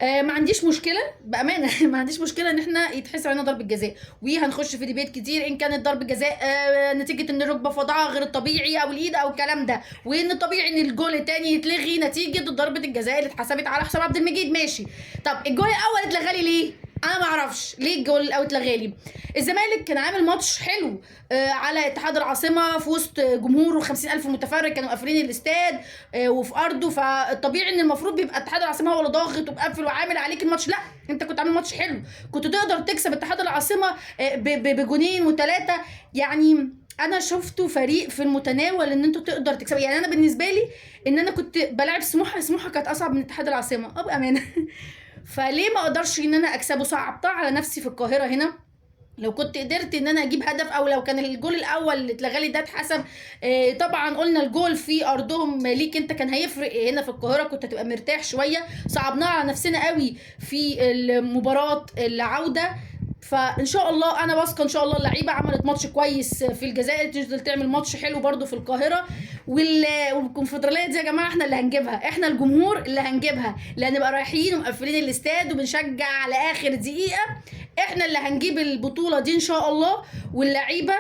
ما عنديش مشكلة بامانه ما عنديش مشكلة ان احنا يتحسب علينا ضربه جزاء، وهنخش في debate كتير ان كانت ضربه جزاء نتيجة ان الركبة في وضعها غير الطبيعي او الايد او الكلام ده، وان الطبيعي ان الجول الثاني يتلغي نتيجة ضربه الجزاء اللي اتحسبت على حسام عبد المجيد. ماشي، طب الجول الاول اتلغى لي ليه؟ انا ما اعرفش ليه الجول الاول اتلغى لي. الزمالك كان عامل ماتش حلو على اتحاد العاصمة في وسط جمهوره 50,000 متفرج كانوا قافلين الاستاد وفي ارضه، فالطبيعي ان المفروض بيبقى اتحاد العاصمة هو اللي ضاغط ومقفل وعامل عليك الماتش. لا، انت كنت عامل ماتش حلو، كنت تقدر تكسب اتحاد العاصمة بجونين وثلاثة. يعني انا شفته فريق في المتناول ان انتوا تقدر تكسبوا. يعني انا بالنسبة لي ان انا كنت بلعب سموحه، سموحه كانت اصعب من اتحاد العاصمة بامانه فليه ما اقدرش ان انا اكسبه؟ صعبتها على نفسي في القاهرة هنا. لو كنت قدرت ان انا اجيب هدف، او لو كان الجول الاول اللي اتلغى لي ده اتحسب، طبعا قلنا الجول في ارضهم ليك انت كان هيفرق، هنا في القاهرة كنت هتبقى مرتاح شوية. صعبناها على نفسنا قوي في المباراة العودة. فان شاء الله انا واثقة ان شاء الله اللعيبة عملت ماتش كويس في الجزائر، تفضل تعمل ماتش حلو برده في القاهرة. والكونفدراليه دي يا جماعة احنا اللي هنجيبها، احنا الجمهور اللي هنجيبها، اللي هنبقى رايحين ومقفلين الاستاد وبنشجع على اخر دقيقة. احنا اللي هنجيب البطولة دي ان شاء الله. واللعيبة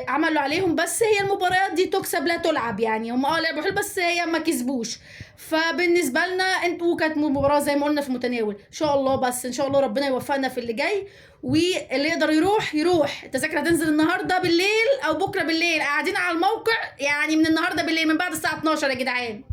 عملوا عليهم، بس هي المباريات دي تكسب لا تلعب، يعني هم لعبوا حلو بس هي ما كسبوش. فبالنسبه لنا انتوا كانت مباراة زي ما قلنا في متناول ان شاء الله، بس ان شاء الله ربنا يوفقنا في اللي جاي، واللي يقدر يروح يروح. التذاكر هتنزل النهارده بالليل او بكره بالليل، قاعدين على الموقع يعني من النهارده بالليل من بعد الساعة 12 يا جدعان.